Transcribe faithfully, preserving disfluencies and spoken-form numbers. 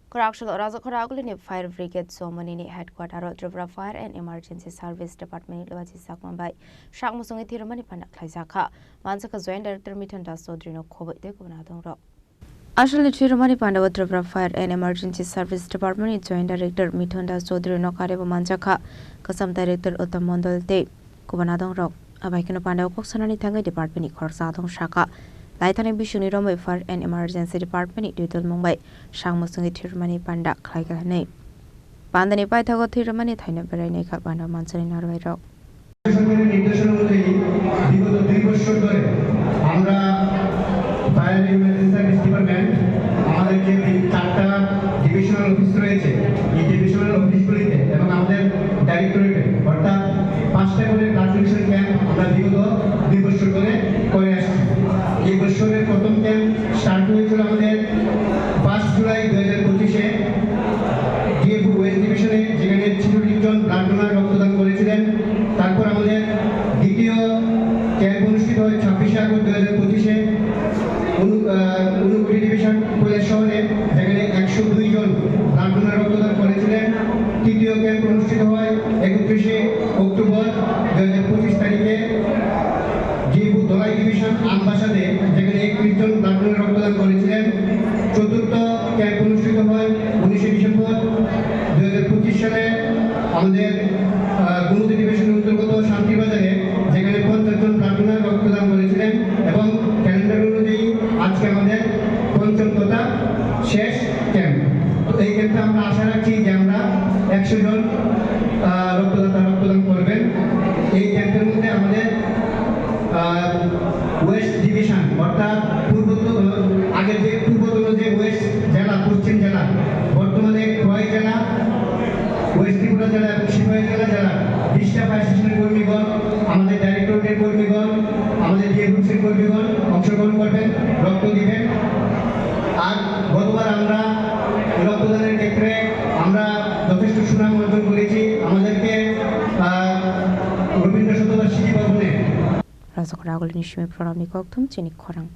Kwrak salo Rajakhor Agulini Fire Brigade Somoni ni headquarter o Tripura Fire and Emergency Service Department ni lobachi sakma bai sak muchungwi thwirwkmani panda khlaijakha. Manjakha Joint Director Mithun Das Chaudhary no khoboi tei kubun adongrok. Aswkni thwirwkmani panda o Tripura Fire and Emergency Service Department ni Joint Director Mithun Das Chaudhary no karibo manjakha, Kwcham Director Uttam Mondol tei kubun adongrok. Abai kheno panda o kok sanani thangwi department ni khoroksa adong sakha. Laithani bisingni romwi Fire and Emergency Department ni duidol mung bai sak muchungwi thwirwkmani panda khlai kha hwnwi. Pandani paithago thwirwkmani thaino berai naikha panda mansani narwai rok. সরকারের নির্দেশনা অনুযায়ী বিগত দুই বছর ধরে আমরা fire and emergency service department আমাদের যে তিন, চারটা ডিভিশনাল অফিস রয়েছে, এই ডিভিশনাল অফিসগুলিতে এবং আমাদের ডাইরেক্টরেটে, অর্থাৎ পাঁচটা করে ব্লাড ডোনেশন ক্যাম্প আমরা বিগত দুই বছর ধরে করে আসছি। এই বছরের প্রথম ক্যাম্প স্টার্ট হয়েছিল আমাদের ফার্স্ট জুলাই দুই হাজার পঁচিশে ডিএফও ওয়েস্ট ডিভিশনে, যেখানে ছেচল্লিশ জন ব্লাড ডোনার রক্তদান করেছিলেন। তারপর আমাদের দ্বিতীয় ক্যাম্প অনুষ্ঠিত হয় ছাব্বিশে আগস্ট দুই হাজার পঁচিশে ঊন-, আহ, ঊনকোটি ডিভিশন কৈলাসহরে, যেখানে একশো দুই জন ব্লাড ডোনার রক্তদান করেছিলেন। তৃতীয় ক্যাম্প অনুষ্ঠিত হয় একত্রিশে অক্টোবর দুই হাজার পঁচিশ তারিখে ডিএফও ধলাই ডিভিশন আমবাসাতে, যেখানে একত্রিশ জন ব্লাড ডোনার রক্তদান করেছিলেন। চতুর্থ ক্যাম্প অনুষ্ঠিত হয় উনিশে ডিসেম্বর দুই হাজার পঁচিশ সালে আমাদের, আহ, গোমতী ডিভিশনের অন্তর্গত শান্তিবাজারে, যেখানে পঞ্চাশ জন ব্লাড ডোনার রক্তদান করেছিলেন এবং ক্যালেন্ডার অনুযায়ী আজকে আমাদের পঞ্চম তথা শেষ ক্যাম্প। তো এই ক্যাম্পে আমরা আশা রাখছি যে আমরা একশো জন, আহ, রক্তদাতা রক্তদান করবেন। এই ক্যাম্পের মধ্যে আমাদের, আহ, ওয়েস্ট ডিভিশন, অর্থাৎ পূর্বতন, আগের যে পূর্বতন যে ওয়েস্ট জেলা, পশ্চিম জেলা, বর্তমানে খোয়াই জেলা, ওয়েস্ট ত্রিপুরা জেলা এবং সিপাহী জেলা, যারা বিশটা ফায়ার স্টেশনের কর্মীগণ, আমাদের ডাইরেক্টরেটের কর্মীগণ, আমাদের ডিএফওসির কর্মীগণ অংশগ্রহণ করবেন, রক্ত দিবেন। আর গতবার আমরা রক্তদানের ক্ষেত্রে আমরা যথেষ্ট সুনাম অর্জন করেছি। আমাদেরকে, আহ, রবীন্দ্র শতবার্ষিকী ভবনে Rajakhor Agulini simi phorokni kokthum chini khorang.